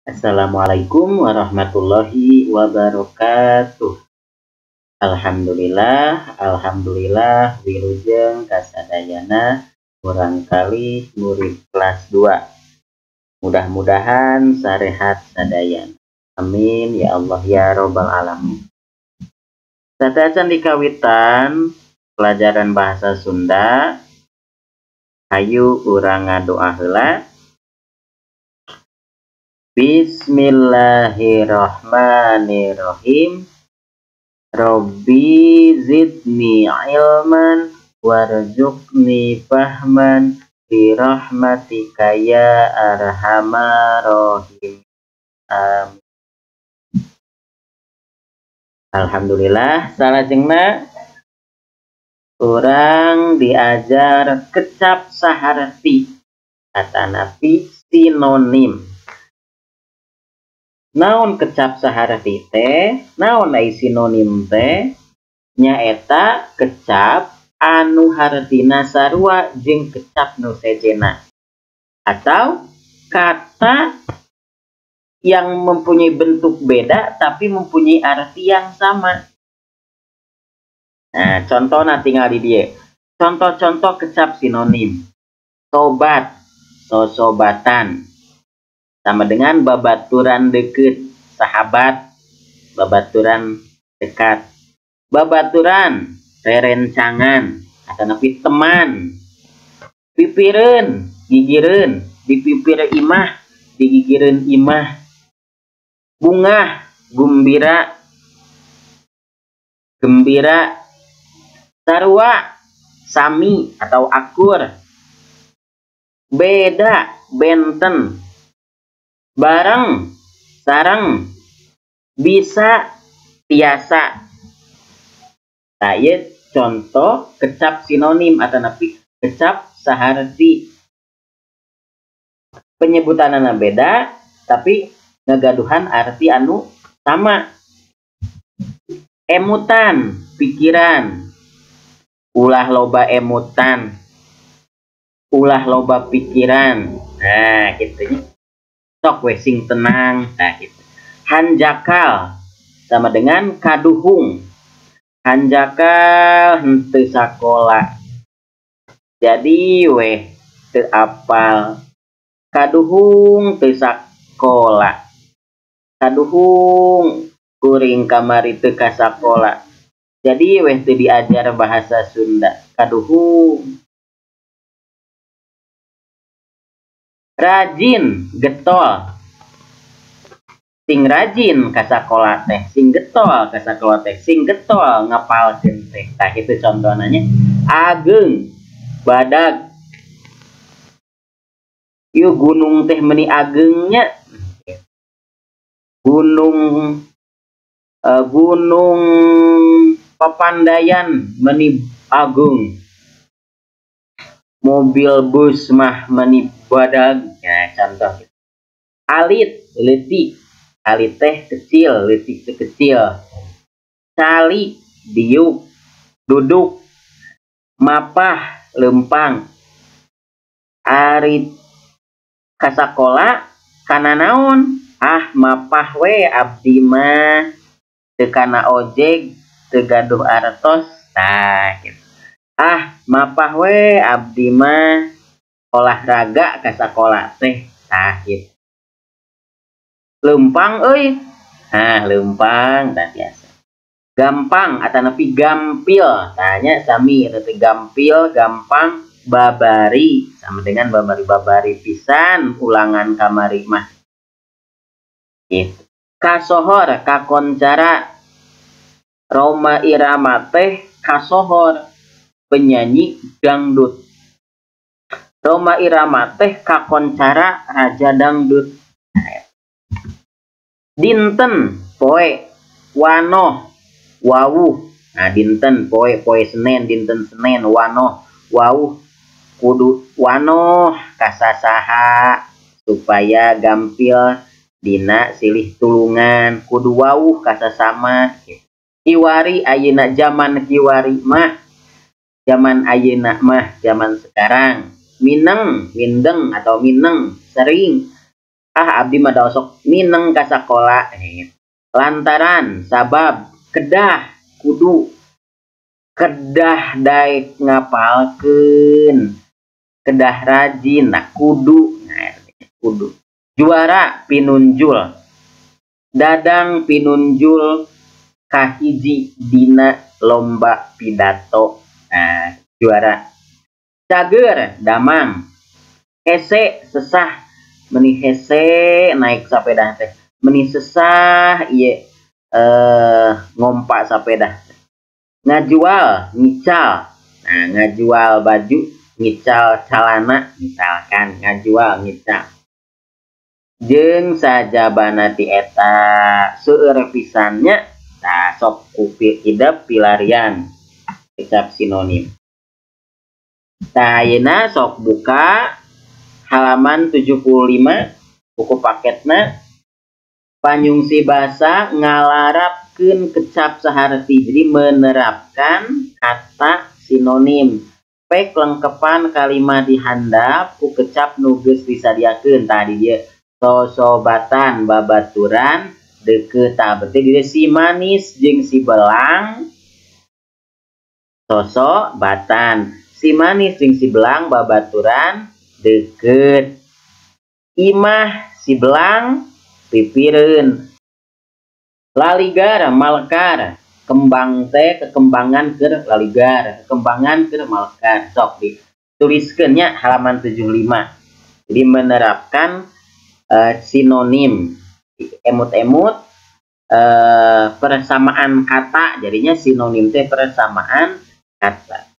Assalamualaikum warahmatullahi wabarakatuh. Alhamdulillah, alhamdulillah wilujeng kasadayana murangkalih murid kelas 2. Mudah-mudahan sarehat sadayana. Amin ya Allah ya robbal alamin. Sateuacan dikawitan pelajaran bahasa Sunda, hayu urang ngadoa heula. Bismillahirrahmanirrahim. Robbi zidni ilman warzuqni fahman bi rahmatika ya arhamar rahimin. Amin. Alhamdulillah, salajengna urang diajar kecap saharti atanapi sinonim. Naon kecap saharti teh, naon ai sinonim teh, nyaeta kecap anu hartina sarua jeung kecap nu sejena, atau kata yang mempunyai bentuk beda tapi mempunyai arti yang sama. Nah, contohna tinggal di dieu. Contoh-contoh kecap sinonim. Sobat, sosobatan. Sama dengan babaturan deket, sahabat, babaturan dekat. Babaturan, rerencangan, atau napi teman. Pipireun, gigireun, dipipir imah, digigireun imah. Bungah, gumbira, gembira. Sarua, sami atau akur. Beda, benten. Bareng, sareng, bisa, tiasa. Nah, ieu contoh kecap sinonim atau napi kecap saharti. Penyebutanana beda tapi ngagaduhan arti anu sama. Emutan, pikiran. Ulah loba emutan, ulah loba pikiran. Nah, gitu nya. Sok we sing tenang, nah gitu. Hanjakal sama dengan kaduhung. Hanjakal henteu sakola. Jadi weh teu apal. Kaduhung teu sakola. Kaduhung kuring kamari teu ka sakola. Jadi weh teu diajar bahasa Sunda. Kaduhung. Rajin, getol. Sing rajin ka sakola teh, sing getol ka sakola teh, sing getol ngapalkeun teh. Tah kitu contohna nya. Ageung, badag. Ieu gunung teh meuni ageungnya. Gunung gunung Papandayan meuni ageung. Mobil bus mah meuni badag. Nah, contoh. Alit, leutik. Alit teh kecil, leutik teh kecil. Cali, diuk, duduk. Mapah, lempang. Ari kasakola kana naon? Ah, mapah we abdi mah teu kana ojek, teu gaduh artos. Tah gitu. Ah, mapah we abdi mah olahraga ka sakola teh. Tah gitu. Lempang euy. Nah, lempang tah biasa. Gampang atanapi gampil. Tanya sami eta teh gampil, gampang, babari sama dengan babari-babari pisan ulangan kamari mah. Gitu. Kasohor, kakoncara. Rhoma Irama teh kasohor, penyanyi dangdut. Rhoma Irama teh kakoncara raja dangdut. Dinten poe, wanoh, wawuh. Nah, dinten poe, poe Senin, dinten Senin, wanoh, wawuh. Kudu wanoh kasasaha supaya gampil dina silih tulungan, kudu wawuh kasasama. Kiwari ayeuna zaman kiwari mah, zaman ayeuna mah, zaman sekarang. Mineng, mindeng atau mineng, sering. Ah abdi mah da osok mineng ka sakola. Lantaran sabab kedah kudu kedah daek ngapalkeun kedah rajin nah kudu nah, kudu juara pinunjul Dadang pinunjul kahiji dina lomba pidato. Nah, juara cager damang hese sesah meni hese naik sepeda teh meni sesah ieu ngompak sepeda ngajual ngical. Nah, ngajual baju ngical calana misalkan ngajual ngical jeung sajabana ti eta seueur pisannya. Tah sok kupi idep pilarian kecap sinonim. Tah ayeuna sok buka halaman 75 buku paketna panyungsi basa ngalarapkeun kecap saharti. Jadi menerapkan kata sinonim pek lengkepan kalimat dihandap ku kecap nu geus disadiakeun. Tadi dia sosobatan babaturan deket. Tah berarti dia si manis jeung si belang sosobatan, si manis jeung si belang babaturan deket, imah si belang pipireun, laligar malkar kembang teh kekembangan keur laligar kekembangan keur malkar. Sok dituliskeun nya halaman 75. Jadi menerapkan sinonim emut-emut persamaan kata, jadinya sinonim teh persamaan kata.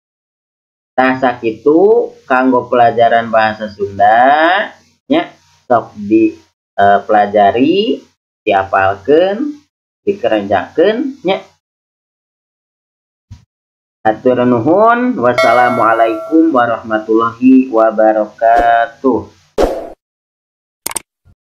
Tah sakitu kanggo pelajaran bahasa Sunda nya sok dipelajari, diapalkeun, dikerenjakeun nya. Hatur nuhun, wassalamualaikum warahmatullahi wabarakatuh.